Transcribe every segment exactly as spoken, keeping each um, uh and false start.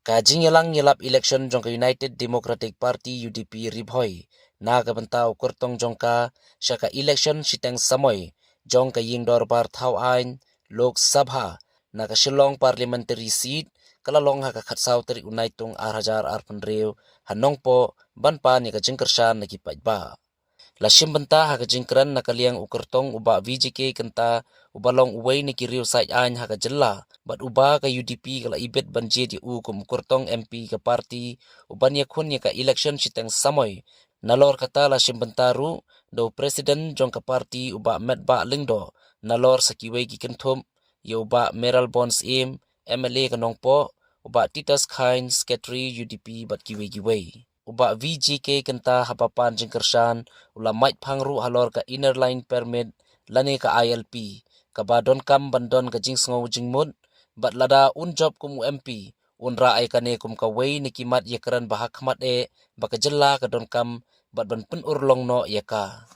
Ka jingïalang ïalap election jong ka United Democratic Party, U D P, Ri Bhoi na ka bynta u kyrtong jong ka sha ka election shiteng samoi jong ka ïingdorbar thaw aiñ Lok Sabha na ka Shillong Parliamentary Seat ka la long ha ka khatsaw tarik u Naitung ar hajar arphew hynriew ha Nongpoh ban pan ïa ka jingkyrshan na ki paidbah. La shim bynta ha ka jingkren na ka liang u kyrtong u Bah V J K Kynta, uba long uwei na ki riew said aiñ ha ka jylla, bad uba ka U D P ka la ibit ban jied ïa u kum u kyrtong M P ka party uban ïakhun ïa ka election shiteng samoi. Nalor kata la shim bynta ruh da u president jong ka party u Bah Metbah Lyngdoh, nalor sa kiwei ki kynthup ïa u Bah Mayralborn Syiem, M L A ka Nongpoh, u Bah Titus Chyne, secretary U D P, bad kiwei kiwei. U Bah V J K Kynta haba pan jingkyrshan u la mait phang ruh halor ka Inner Line Permit lane ka I L P, kaba donkam ban don ka jingsngew jingmut, bad lada un jop kum u M P, un rah ïa kane kum kawei na ki mat ïakren ba ha khmat eh ba ka jylla ka donkam, bad ban pynurlong noh ïa ka.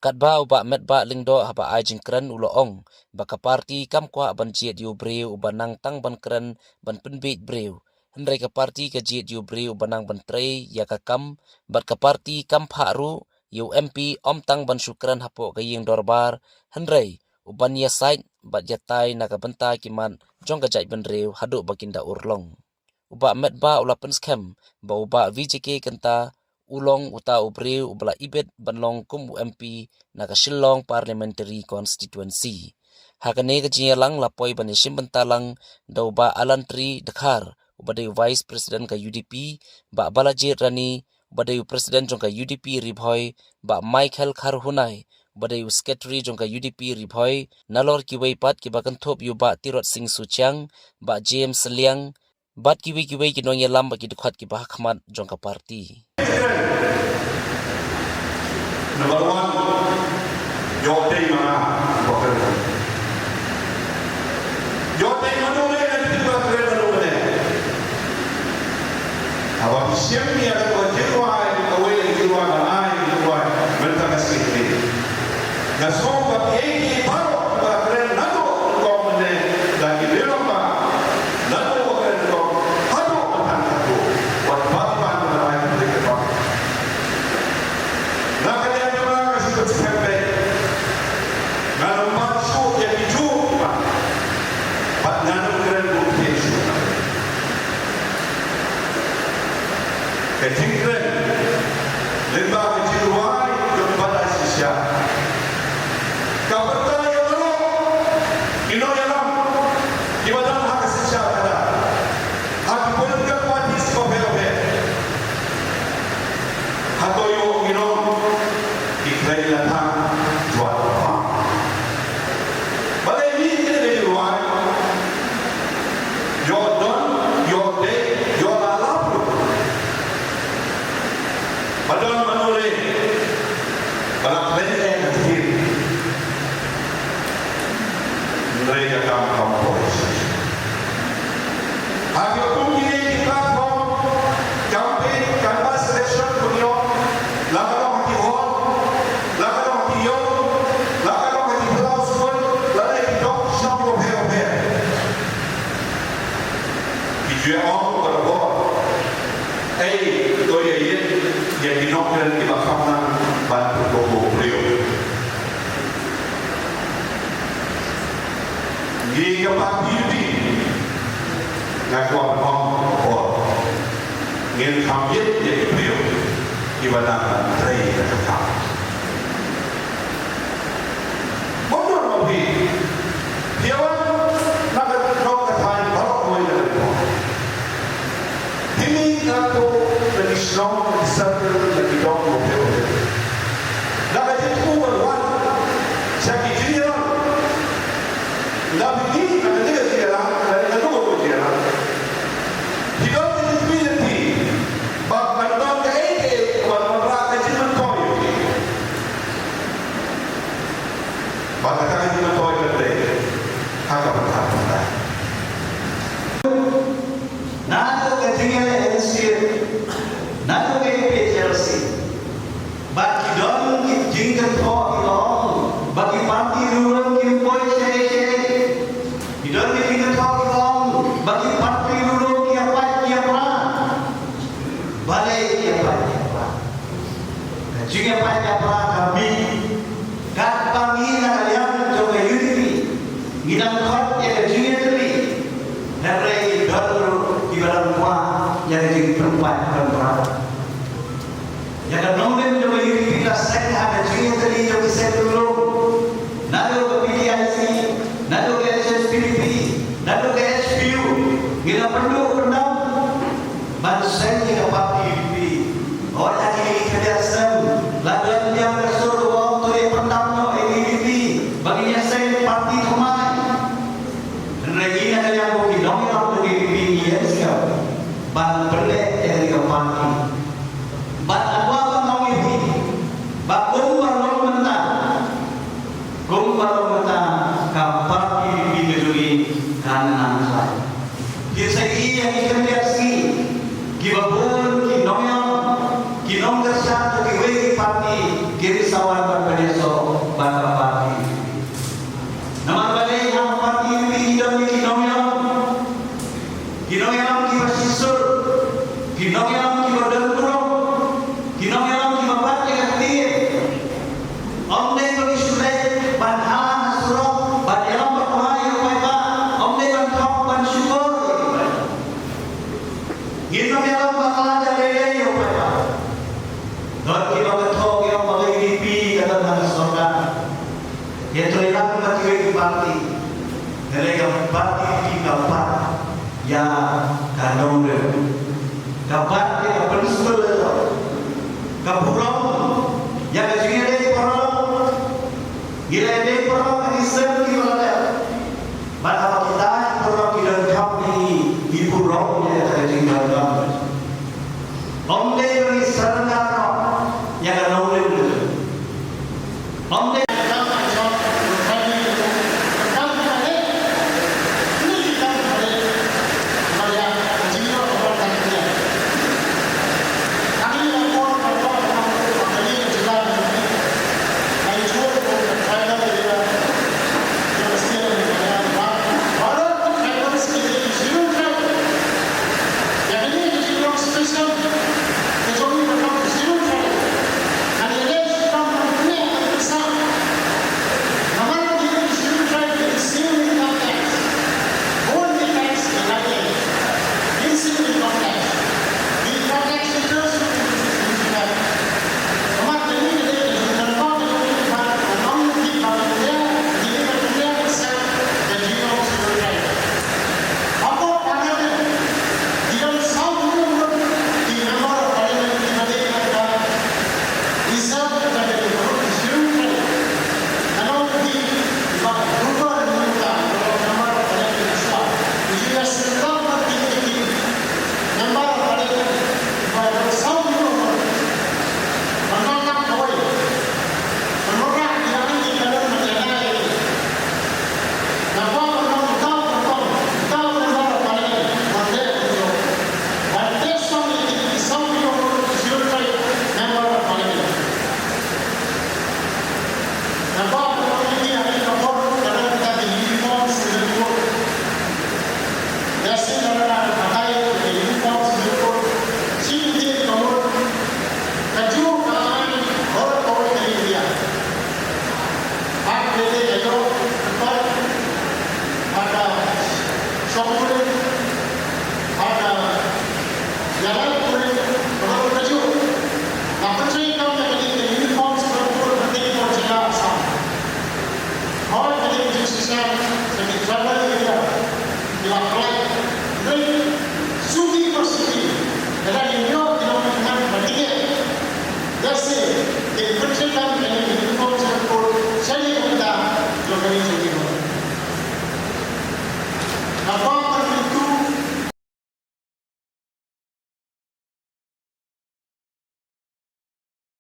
Katba u Bah Metbah Lyngdoh haba ai jingkren u la ong ba ka party kam kwah ban jied ïa u briew uba nang tang ban kren ban pynbieit briew, hynrei ka party ka jied ïa u briew uba nang ban trei ïa ka kam, bad ka party kam phah ruh ïa u M P ym tang ban shu kren hapoh ka ïingdorbar, hynrei uban ïasaid bad ïatai na ka bynta ki mat jong ka jaitbynriew haduh ba kin da urlong. U Bah Metbah u la pynskhem ba u Bah V J K Kynta u long uta u briew uba la ibit ban long kum u M P na ka Shillong Parliamentary Constituency. Ha kane ka jingïalang la poi ban ïashim bynta lang da u Bah Allantry Dkhar, uba dei u Vice President ka U D P, Bah Balajied Rani, uba dei u President jong ka U D P Ri Bhoi, Bah Michael Kharhunai, uba dei u Secretary jong ka U D P Ri Bhoi, nalor kiwei pat kiba kynthup ïa u Bah Tirot Sing Suchiang, Bah James Liang, bad kiwei kiwei ki nongïalam bad ki dkhot kiba ha khmat jong ka party. Number one, ïoh tei ma nga, ïoh tei ma nga, ïoh tei ma nga. Haba phi shem ïa ka jingrwai, kawei ka jingrwai ba ai, jingrwai mynta ka sngi. Nga sngew ba phi ïeit baroh ba kren naduh nyngkong mynne, da ki riew rangbah, naduh ba kren nyngkong haduh ba tang haduh, wat ba ban ba ai ki riew rangbah. Na ka liang jong nga nga shu kynskhem beit. Ngan ym ban shuh ïa kijuh kiba, bad ngan ym kren kumta shuh. Ka jingkren lyngba ka jingrwai jong u Bah Dai Shisha, ka pynpaw ïa baroh ki nongïalam kiba don ha ka synshar khadar, ha ki political parties bapher bapher. Hato ïoh ngi long ki khlei la thang jwat ba. Balei ngi ki dei ki rwai? Ïoh don, ïoh dei, ïoh la lap ruh. Ba don mano re ba la khlaiñ eh ka ktien. Hynrei ka kam kam poi. Ha ki kum kine ki platform, campaign, canvass election, kumno, la ka long ha ki hall, la ka long ha ki ïew, la ka long ha ki phyllaw skul, la ka long ha ki dong shop bapher bapher. Ki ju ong barabor. Ei, to ïa ïeit ïa ki nongkren kiba kham nang ban pynkob briew. Ngi ka party U D P nga kwah ban ong barabor. Ngin kham ïeit ïa ki briew kiba nang ban trei ïa ka kam. Bym don ma phi. Phi wan na ka dong ka thaiñ baroh kawei na ka dong. Phi mih na ka dong na ki shnong, na ki circle, na ki dong, na ki dong. Na ka jingthmu ban wan sha ki jingïalang. Na phi mih na ka jingïalang, na ka dong ka jingïalang. Phi don ka jingthmu ïa phi. Ba kan don kaei kaei kaba wanrah ka jingmyntoi ïa phi. Ba kata ka jingmyntoi ka dei ha ka bynta. Naduh ka jingïaleh N C P, naduh ka U P H R C, ba ki don ki jingkynthoh ki long ba ki party ruh kim poi shei shei. Ki dang khot ïa ka jingïatylli, hynrei don ruh kiba dang kwah ïa ka jingpynpait pynpra. Ïa ka nongrim jong ka U D P ka seng ha ka jingïatylli jong ki seng lum, naduh ka P T I C, naduh ka H S P D P, naduh ka H P U, ngi la pynduh pyndam ban seng ïa ka party U D P. Hooid, ha kine ki khyndiat snem la don biang ka sur ba ong to ïa pyndam noh ïa ka U D P ba ngin ïa seng party thymmai. Hynrei ngi na ka liang ki nongïalam U D P ngi ïa seng ban pynleh ïa ka party. Bad nga kwah ban ong ïa phi ba kumba long mynta, kumba long mynta, ka party U D P ka jong ngi kan nang khlaiñ. Phin sa ïohi ïa ki khyndiat sngi kiba bun ki nongïalam, ki nongkyrshan jong kiwei ki party ki ri sa wan ban pynïasoh bad ka party. Namar balei? Ha ka party U D P ki don ïa ki nongïalam, ki nongïalam kiba shisha, ki nongïalam kiba don burom, ki nongïalam kiba bat ïa ka ktien. Ym dei ba ki shu leit ban ïalam ha surok, ban ïalam bakla ïa u paidbah, ym dei ban thok ban shukor ïa u paidbah. Ngin ym ïalam bakla ïa lei lei ïa u paidbah. Don kiba ka thok ïa u ba ka U D P ka don ha ka sorkar. Ïa trei lang bad kiwei ki party. Hynrei ka party U D P ka bat ïa ka nongrim. Ka bat